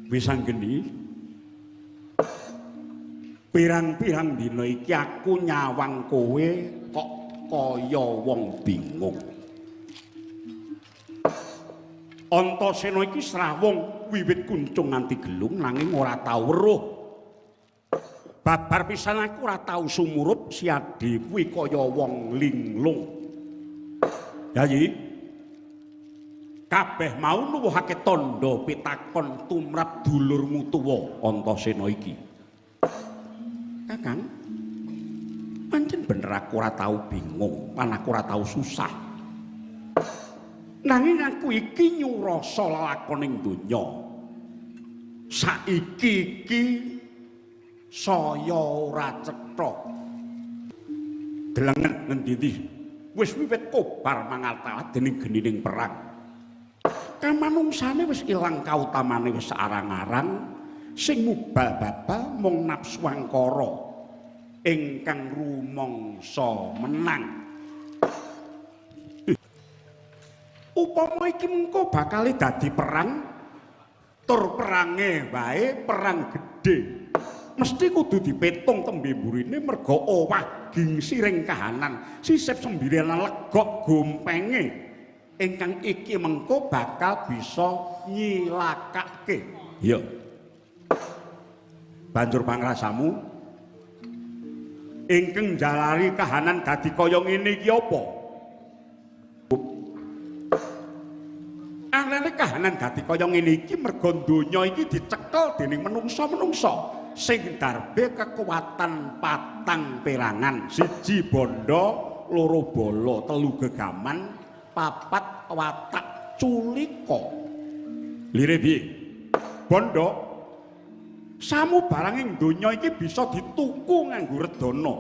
Wis anggeni pirang-pirang dina iki aku nyawang kowe kok kaya wong bingung. Antasena iki srawung wiwit kuncung nganti gelung nanging ora tau weruh. Babar pisan aku ora tau sumurup siade kuwi kaya wong linglung. Yayi, kabeh mau nuwuhake tandha pitakon tumrap dulurmu tuwa Antasena iki. Kakang, pancen bener aku ora tau bingung lan aku ora tau susah. Nanging aku iki nyurasa lelakoning donya. Saiki iki saya ora cetha. Delengen ngendi-endi wis wiwit kobar mangaltalah dening genining perang. Kamanungsane wis ilang, kautamane wis arang-arang, sing mubal babal mung nafsu angkara ingkang rumangsa menang. Upama iki mengko bakal dadi perang, tur perange wae perang gedhe. Mesti kudu dipetung tembe mburine merga owah gingsiring kahanan, sisip sembilan legok gompenge ingkang iki mengko bakal bisa nyilakake. Iya. Banjur pangrasamu ingkang njalari kahanan dadi kaya ngene iki apa? Anane kahanan dadi kaya ngene iki merga donya iki dicekel dening menungsa-menungsa sing darbe kekuatan patang perangan, siji bondo, loro bala, telu gegaman, papat watak culika. Lire piye? Bondo samu barang ing donya iki bisa dituku nganggo redana.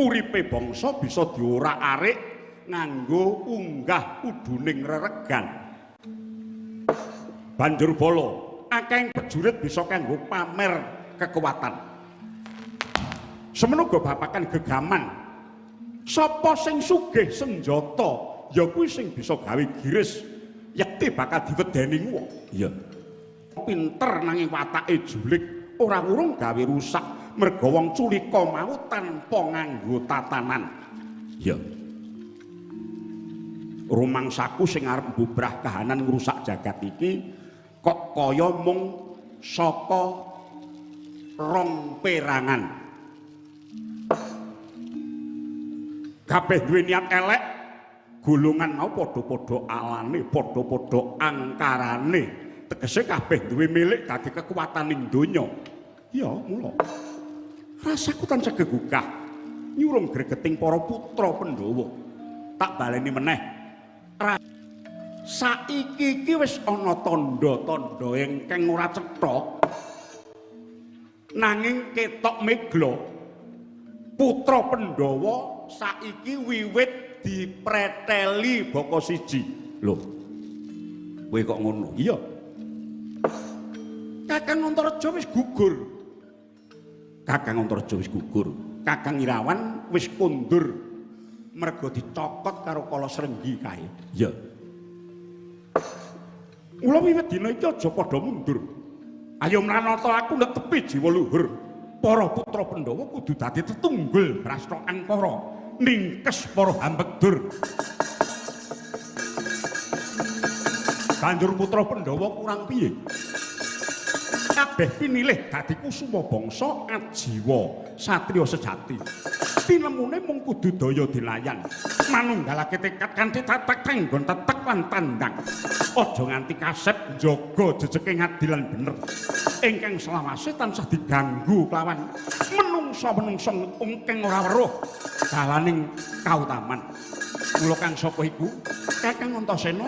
Uripe bangsa bisa diorak-arik nganggo unggah uduning reregan. Banjur bala, akeh prajurit bisa kanggo pamer kekuatan. Semono uga babakan gegaman. Sapa sing sugih senjata ya kuwi sing bisa gawe giris, yekti bakal diwedeni wong. Iya. Pinter nanging watake julik, ora urung gawe rusak merga wong culika mau tanpa nganggo tatanan. Iya. Rumangsaku sing arep mbubrah kahanan ngrusak jagat iki kok kaya mung saka rong perangan. Kabeh duwe niat elek, golongan mau padha-padha alane, padha-padha angkarane. Tegese kabeh duwe milik dadi kekuatan ing donya. Ya, mula rasaku tansah gegugah nyurung gregeting para putra Pandhawa. Tak baleni meneh. Saiki iki wis ana tandha-tandha ingkang ora cetha nanging ketok megla. Putra Pandhawa saiki wiwit dipreteli baka siji. Lho, kowe kok ngono? Iya. Kakang Antareja wis gugur. Kakang Antareja wis gugur. Kakang Irawan wis kondur merga dicokot karo Kala Srenggi kae. Iya. Mula wiwit dina iki aja padha mundur. Ayo mranata aku netepi jiwa luhur. Para putra Pandhawa kudu dadi tetunggul brasta angkara ningkes para hambegdur. Banjur putra Pandhawa kurang piye? Kabeh pinilih dadi kusuma bangsa ajiwa satriya sejati. Tinemune mung kudu daya dilayan, manunggalake tekad kanthi tatak tanggon tetek lan tandang. Aja nganti kasep njaga jejeke ngadilan bener ingkang selawase tansah diganggu kelawan menungsa-menungsa ingkang ora weruh dalaning kautaman. Mula kang sapa iku? Kakang Antasena.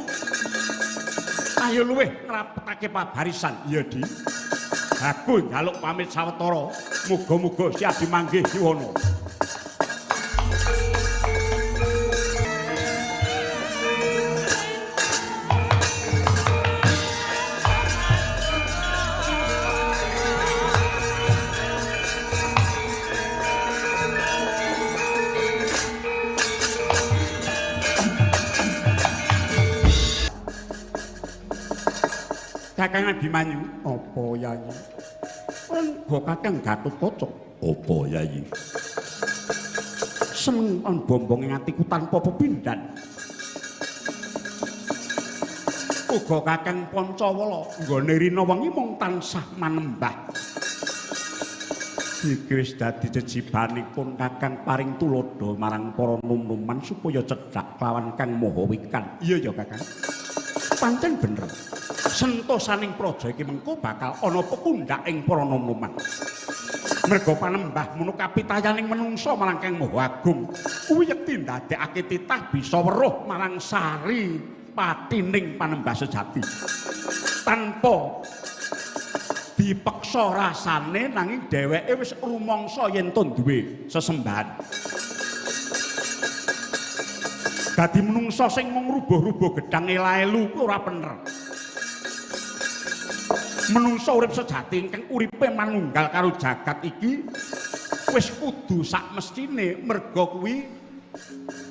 Ayo luwih ngrapetake pabarisan. Iya, Di. Aku njaluk pamit sawetara. Muga-muga siap dimanggih siwana. Kakang Abimanyu, apa Yayi? Lan Kakang Gatotkaca, apa Yayi? Seneng lan bombonge atiku tanpa pepindhan. Uga Kakang Pancawala nggone rina wengi mung tansah manembah. Iki wis dadi jejibanipun Kakang paring tuladha marang para nom-noman supaya cedhak lawan Kang Maha Wikan. Iya ya Kakang. Pancen bener. Sentosaning praja iki mengko bakal ana pepundhak ing para nom-noman. Merga panembah munu kapitayaning menungsa marang Kang Maha Agung kuwi yekti ndadekake titah bisa weruh marang sari patining panembah sejati. Tanpa dipeksa rasane nanging dheweke wis rumangsa yen to duwe sesembahan. Dadi menungsa sing mung rubuh-rubuh gedang ela-elu kuwi ora bener. Menungsa urip sejati ingkang uripe manunggal karo jagat iki wis kudu sak mestine merga kuwi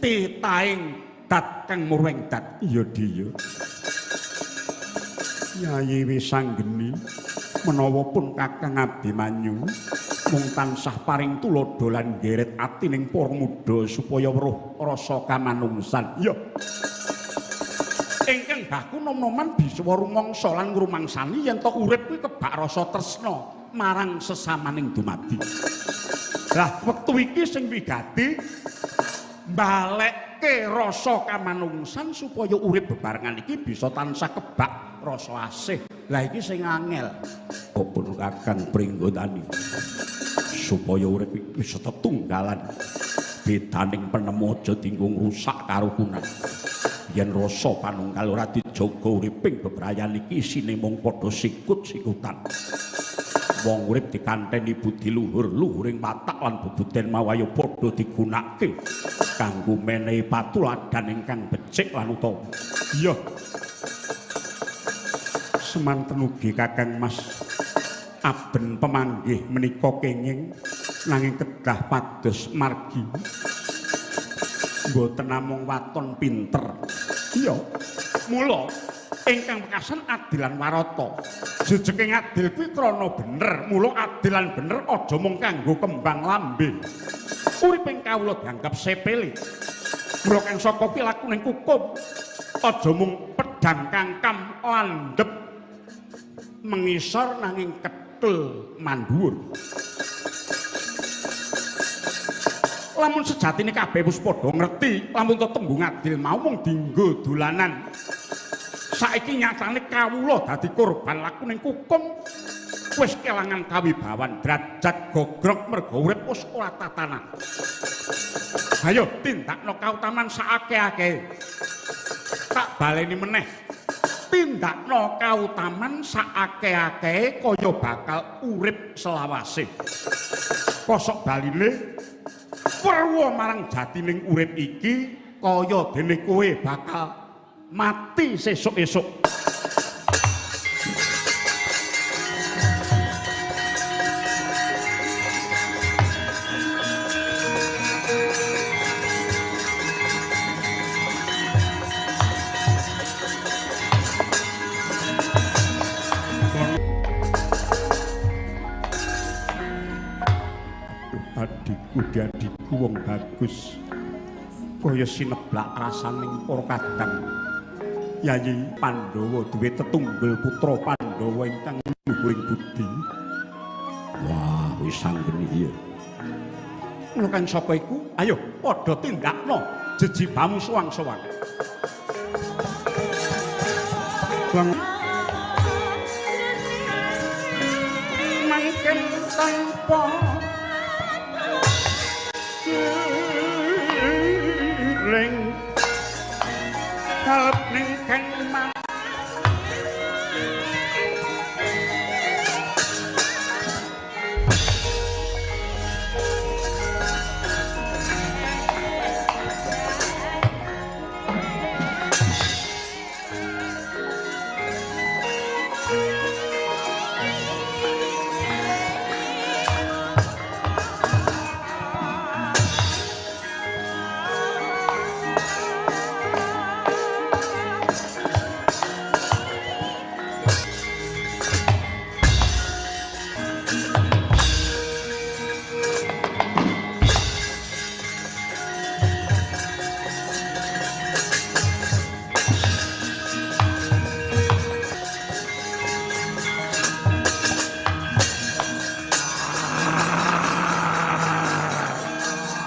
titahing dat kang murweng dat. Iya dhiya. Yayi wis anggeni menawa pun Kakang Abimanyu mung tansah paring tuladha lan geret atining para muda supaya weruh rasa kamanungsan. Iya. Ingkang baku nom-noman bisa rumangsa lan ngrumangsani yen to urip kuwi kebak rasa tresna marang sesamaning dumadi. Lah wektu iki sing wigati mbalekke rasa kamanungsan supaya urip bebarengan iki bisa tansah kebak rasa asih. Lah iki sing angel. Apa Kakang Pringgondani supaya urip iki bisa tetunggalan bedaning penemu aja dienggo ngrusak karukunan. Yen rasa panunggal ora dijaga uriping bebrayan iki isine mung padha sikut-sikutan. Wong urip dikanteni budi luhur, luhuring watak lan bebuden mawaya padha digunakake kanggo menehi patuladan ingkang becik lan utama. Iya. Semanten ugi Kakang Mas aben pemanggih menika kenging nanging kedah pados margi. Mboten namung waton pinter. Iya. Mula ingkang pekasan adil lan warata. Jejeking adil kuwi krana bener. Mula adil lan bener aja mung kanggo kembang lambe. Uriping kawula dianggap sepele. Mula kang saka kuwi lakuning kukum. Aja mung pedhang kangkam landhep mengisor nanging ketul mandhuwur. Lamun sejatine kabeh wis padha ngerti, lamun to tembung adil mau mung dienggo dolanan. Saiki nyatane kawula dadi korban lakuning kukum, wis kelangan kawibawan, derajat gogrok merga urip wis ora tatanan. Ayo tindakno kautaman saakeh-akehe. Tak baleni meneh. Tindakno kautaman saakeh-akehe kaya bakal urip selawase. Kosok baline weruh marang jatining urip iki kaya dene kowe bakal mati sesuk-esuk. Adikku wong bagus kaya sineblak rasaning para kadang. Yayi Pandhawa duwe tetunggul putra Pandhawa ingkang luhuring budi. Wah, wis anggeni iya. Mula kang saka iku, ayo padha tindakno jejibamu suwang-suwang. Mangken tanpa ring kalep ning kang mas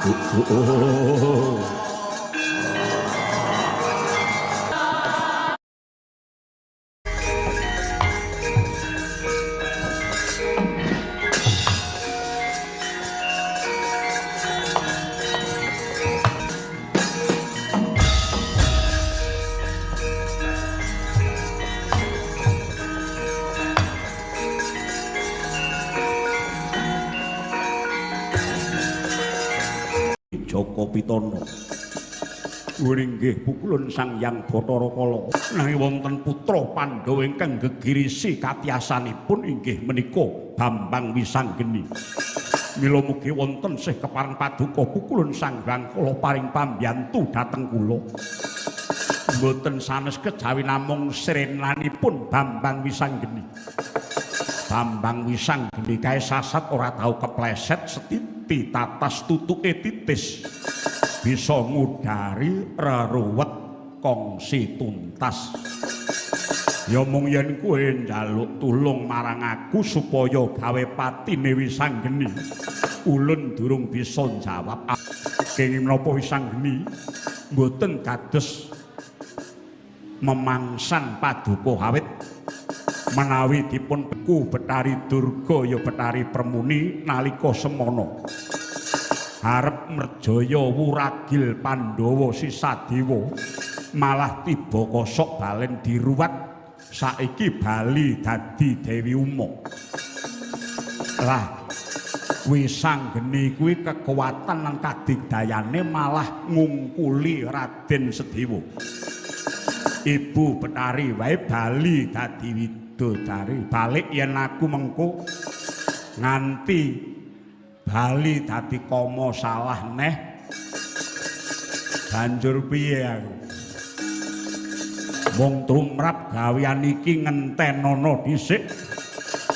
Joko Pitono. Inggih pukulun Sang Hyang Bathara Kala. Nanging wonten putra Pandhawa ingkang gegirisi katiasanipun inggih menika Bambang Wisanggeni. Mila mugi wonten sih kepareng paduka pukulun Sang Hyang Kala paring pambiyantu dhateng kula. Mboten sanes kejawi namung srenanipun Bambang Wisanggeni. Bambang Wisanggeni kae sasat ora tau kepleset setiti tatas tutuke titis bisa ngudari reruwet kongsi tuntas. Ya mung yen kowe njaluk tulung marang aku supaya gawe patine Wisanggeni, ulun durung bisa njawab. Kenging menapa Wisanggeni mboten dados memangsan paduka awit menawi dipun peku Bathari Durga ya Bathari Permuni nalika semana arep merjaya wuragil Pandhawa Sisadewa malah tiba kosok balen diruwat saiki bali dadi Dewi Uma. Lah Wisanggeni kuwi kekuatan lan kadigdayane malah ngungkuli Raden Sedewa. Ibu Bathari wae bali dadi widodari. Balik yen aku mengko nganti bali dadi kama salah neh banjur piye aku? Wong tumrap gawean iki ngentenono dhisik.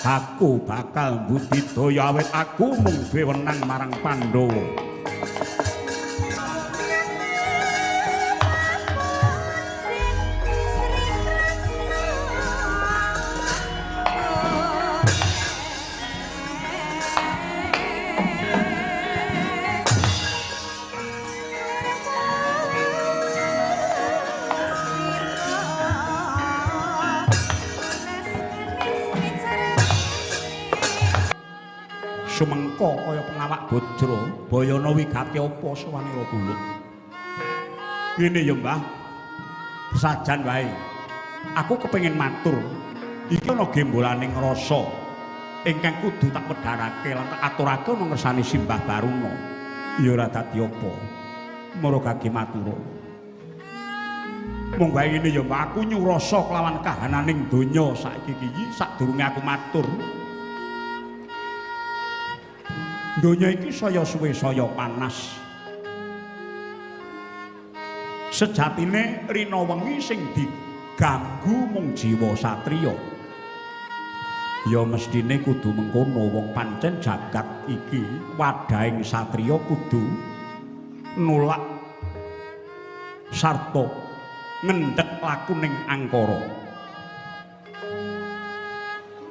Aku bakal mbudidaya awit aku mung wewenang marang Pandhawa. Sumengko kaya pengawak bojro, bayana wigati apa sawanira bulut. Ngene ya, Mbah. Sajan wae. Aku kepengin matur. Iki ana gembolaning rasa ingkang kudu tak wedharake lan tak aturake ana ngersane Simbah Baruna. Ya ora dadi apa. Mara gage matura. Mung wae ngene ya, Mbah, aku nyurasa kelawan kahananing donya saiki iki sadurunge aku matur. Donya iki saya suwe saya panas. Sejatine rina wengi sing diganggu mung jiwa satriya. Ya mestine kudu mengkono, wong pancen jagat iki wadhahing satriya kudu nolak sarta ngendhek lakuning angkara.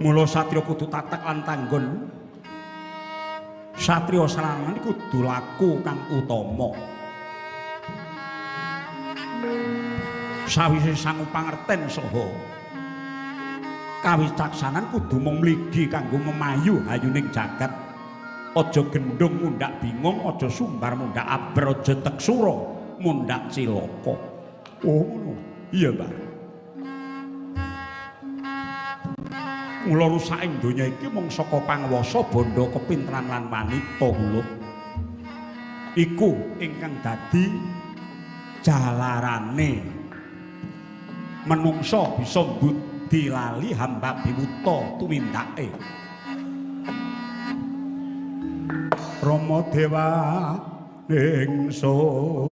Mula satriya kudu tatak lan tanggon. Satriya sranan kudu laku kang utama. Sawise sangu pangerten saha kawicaksanan kudu mung mligi kanggo memayu hayuning jagat. Aja gendhung mundhak bingung, aja sumbar mundhak aber, aja teksura mundhak cilaka. Oh ngono. Iya, Mbah. Mula rusaking donya iki mung saka panguwasa bandha kepinteran lan wanita kula. Iku ingkang dadi jalarane menungsa bisa mbudi lali hamba biwuta tumindake. Rama Dewa ningsun.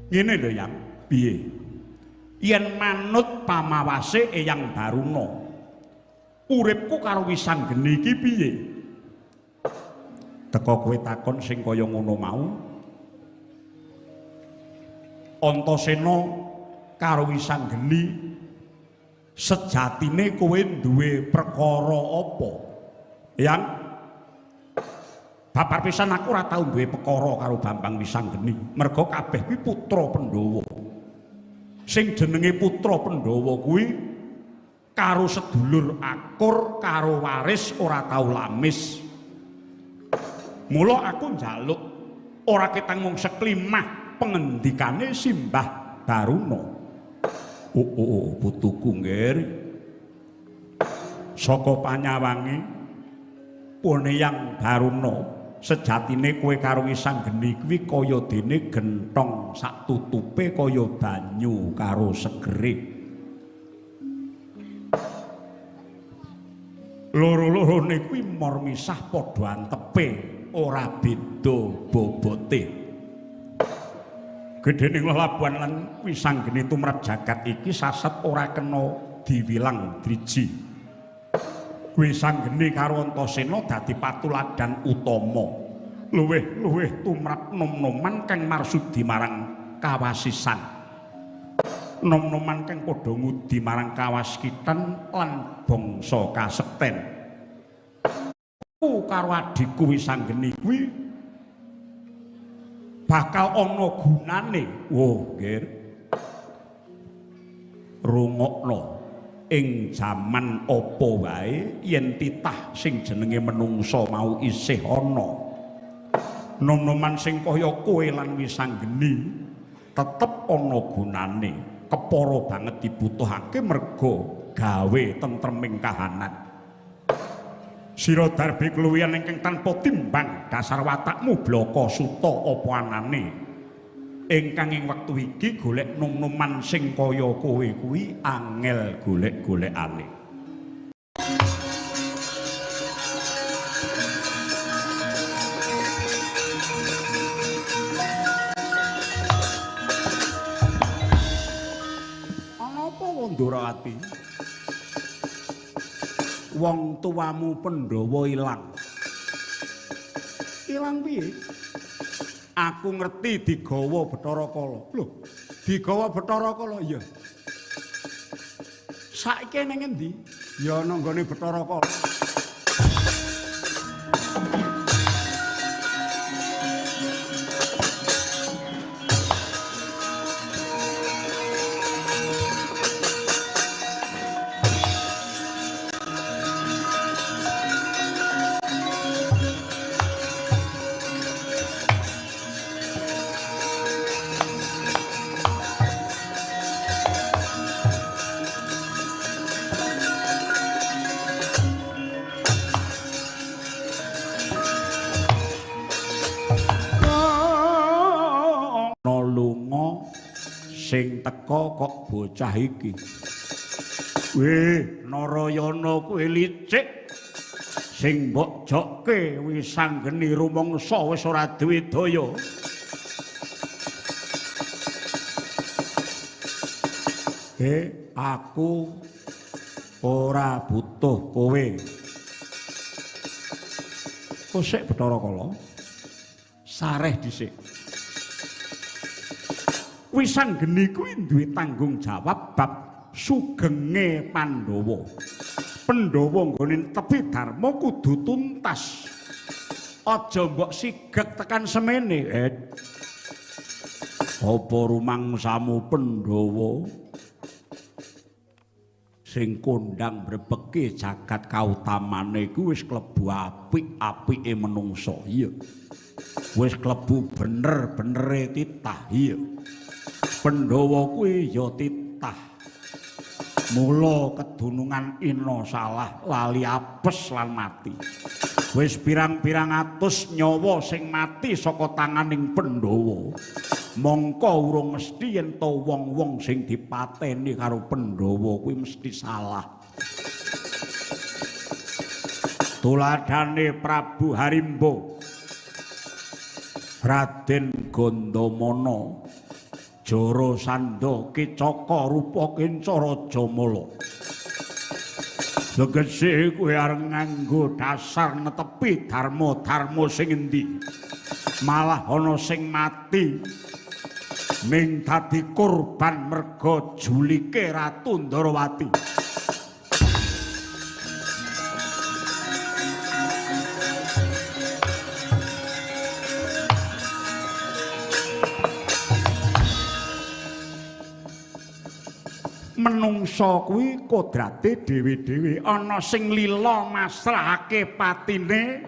Ngene lho Yang, piye? Yen manut pamawase Eyang Baruna, uripku karo Wisanggeni iki piye? Teka kowe takon sing kaya ngono mau. Antasena karo Wisanggeni sejatine kowe duwe perkara apa? Yang Babar pisan aku ora tau duwe perkara karo Bambang Wisanggeni, merga kabeh kuwi putra Pandhawa. Sing jenenge putra Pandhawa kuwi karo sedulur akur, karo waris ora tau lamis. Mula aku njaluk ora ketang mung seklimah pengendikane Simbah Baruna. Oh, oh, oh, putuku nggir. Saka panyawange Poneyang Baruna, sejatine kowe karo Wisanggeni kuwi kaya dene gentong sak tutupe kaya banyu karo segere. Loro-lorone kuwi mor misah padha antepe, ora beda bobote. Gedhening lelabuhan lan Wisanggeni tumrap jagat iki saset ora kena diwilang driji. Wisanggeni karo Antasena dadi patuladan utama. Luwih-luwih tumrap nom-noman kang marsudi marang kawasisan. Nom-noman kang padha ngudi marang kawaskitan lan bangsa kasekten. Aku karo adhiku Wisanggeni kuwi bakal ana gunane. Oh, nggih. Rungokno. Ing jaman apa wae yen titah sing jenenge menungsa mau isih ana, nom-noman sing kaya kowe lan Wisanggeni tetep ana gunane, kepara banget dibutuhake merga gawe tentreming kahanan. Sira darbi kluwihan ingkang tanpa timbang, dasar watakmu blaka suta apa anane. Ingkang ing wektu iki golek nom-noman sing kaya kowe kuwi angel golek-golekane. Ana apa Wondorawati? Wong tuamu Pandhawa ilang. Ilang piye? Aku ngerti digawa Bathara Kala. Lho, digawa Bathara Kala? Iya. Saiki ning endi? Ya ana nggone Bathara Kala. Sing teka kok bocah iki. Weh, Narayana kowe licik. Sing mbok jokke Wisanggeni rumangsa wis ora duwe daya. Aku ora butuh kowe. Kosek Bathara Kala. Sareh dhisik. Wisanggeni kuwi duwe tanggung jawab bab sugenge Pandhawa. Pandhawa nggone tepi dharma kudu tuntas. Aja mbok sigek tekan semene. Apa rumangsamu Pandhawa sing kondang mbrebeke jagat kautamane kuwi wis klebu apik-apike menungsa. Iya. Wis klebu bener-benere titah. Iya. Pandhawa kuwi ya titah. Mula kedunungan ina salah lali apes lan mati. Wis pirang-pirang atus nyawa sing mati saka tanganing Pandhawa. Mongko urung mesti yen to wong-wong sing dipateni karo Pandhawa kuwi mesti salah. Tuladhane Prabu Harimba, Raden Gandamana, Jarasandha, Kicaka, Rupa Kenca, Rajamala. Tegese kowe arep nganggo dasar netepi dharma-dharma sing endi? Malah ana sing mati ming dadi korban merga julike Ratu Ndarawati. Menungsa kuwi kodrate dhewe-dhewe, ana sing lila masrahake patine,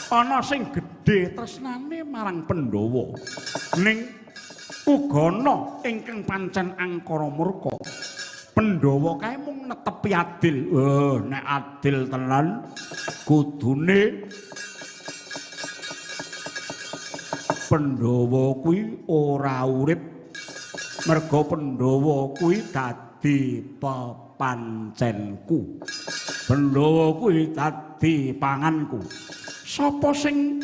ana sing gedhe tresnane marang Pandhawa. Ning uga ana ingkang pancen angkara murka. Pandhawa kae mung netepi adil. Nek adil tenan kudune Pandhawa kuwi ora urip, merga Pandhawa kuwi dadi pepancenku. Pandhawa kuwi dadi panganku. Sapa sing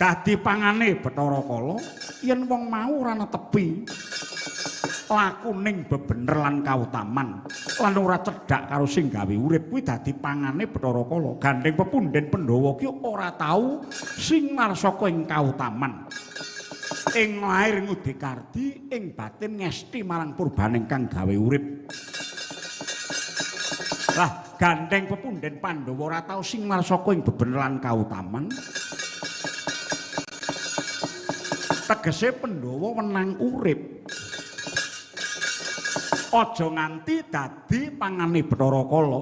dadi pangane Bathara Kala yen wong mau ora netepi lakuning bebener lan kautaman lan ora cedhak karo sing gawe urip kuwi dadi pangane Bathara Kala. Gandeng pepunden Pandhawa ki ora tau singlar saka ing kautaman. Ing lair ngudikardi, ing batin ngesti marang purbaning kang gawe urip. Lah gandeng pepunden Pandhawa ora tau singlar saka ing bebener lan kautaman. Tegese Pandhawa wenang urip. Aja nganti dadi pangane Bathara Kala.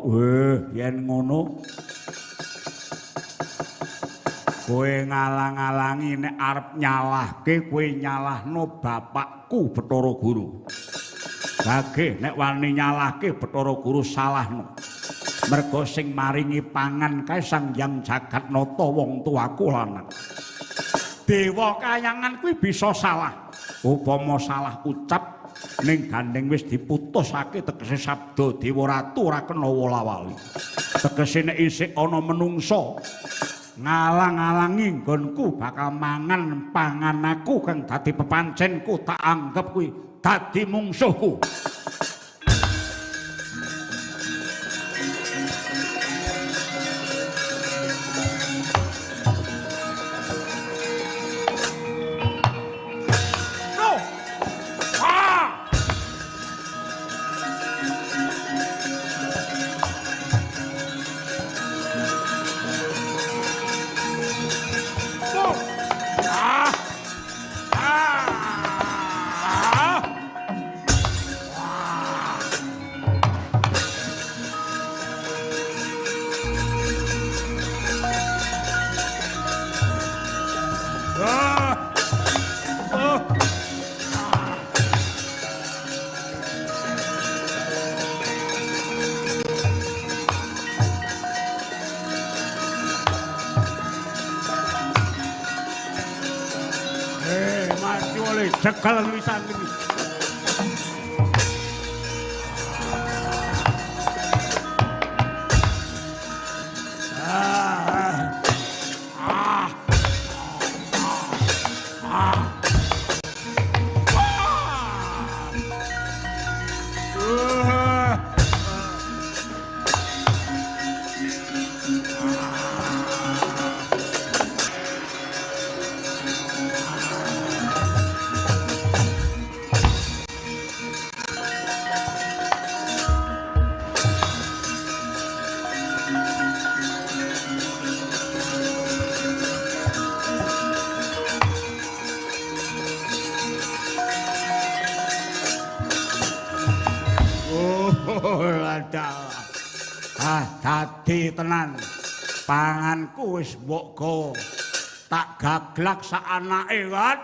Yen ngono kowe ngalang-alangi nek arep nyalahke kowe nyalahno bapakku Bathara Guru. Gage nek wani nyalahke Bathara Guru salahno. Merga sing maringi pangan kae Sang Hyang Jagatnata wong tuaku lanang. Dewa kayangan kuwi bisa salah. Upama salah ucap ning gandeng wis diputusake tegese sabda Dewa Ratu ora kena wola-wali. Tegese nek isih ana menungsa ngalang-alangi nggonku bakal mangan panganaku kang dadi pepancenku tak anggep kuwi dadi mungsuhku. Cekel wisan iki. Dadi tenan panganku wis mbok gawa tak gaglak sak anake kan.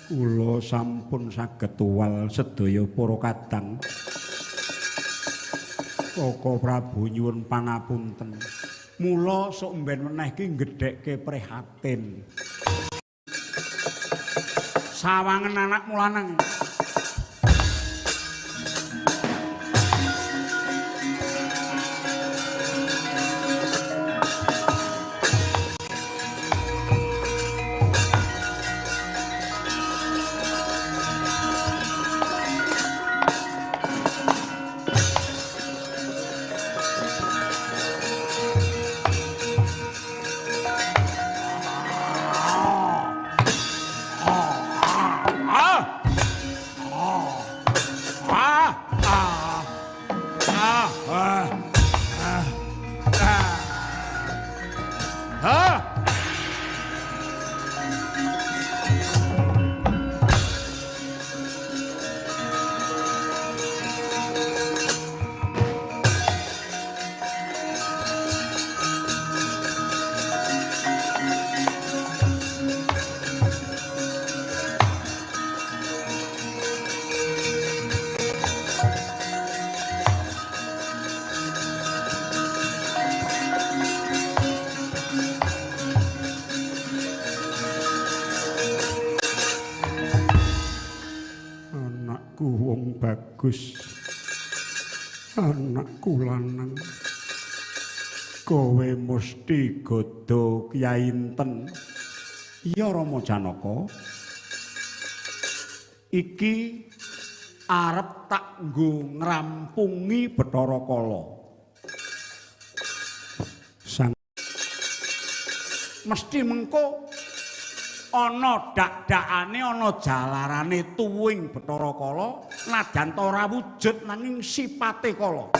Kula sampun saged tuwal sedaya para kadang. Koko Prabu nyuwun pangapunten. Mula sok mben meneh ki nggedhekke prihatin. Sawangen anakmu lanang. Anakku wong bagus, anakku lanang, kowe mesti godho Kyai Inten. Iya Rama Janaka, iki arep tak nggo ngrampungi Bathara Kala. Sang mesti mengko ana dak-dakane, ana jalarane tuwing Bathara Kala, najan ta ora wujud nanging sipate kala.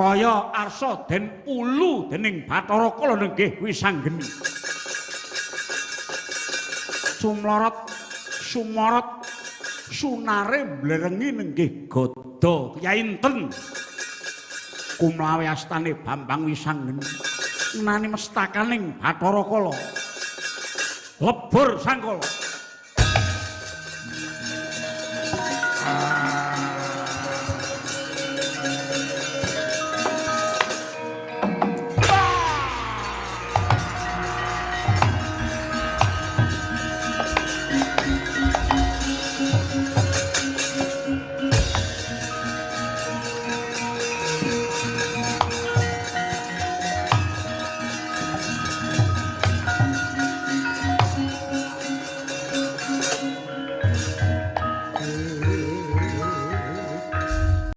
Kaya arsa den ulu dening Bathara Kala nenggih Wisanggeni. Sumlorot sumorot sunare mblerengi nenggih gada Kyai Inten. Kumlawe astane Bambang Wisanggeni nani mestakaning Bathara Kala. Lebur sangkala.